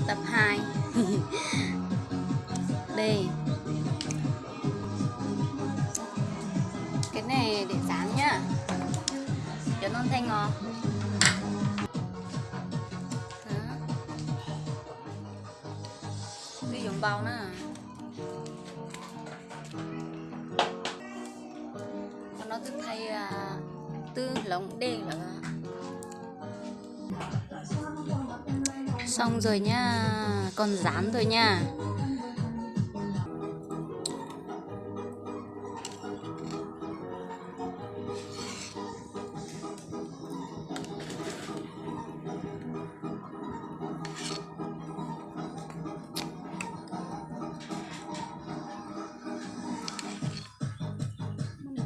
Tập hai. Đây. Cái này để dán nhá. Cho non thanh ngò. Đó. Cái dùng bầu nữa. Con nó tức thay à, tư lóng đê lắm. Xong rồi nha, còn dán thôi nha.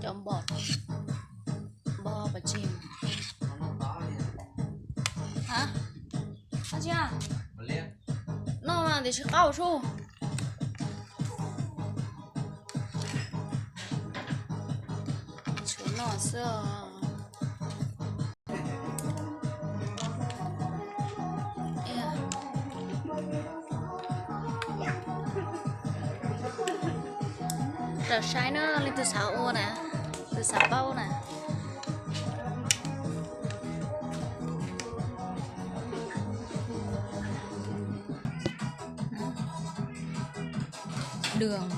Cov npom, npog pov tseg. Hả? Hả, chưa? No mà để sib qau su. Tshuav no xwb. Raws saib na, leej twg xav ua na, twg xav paub na. Đường.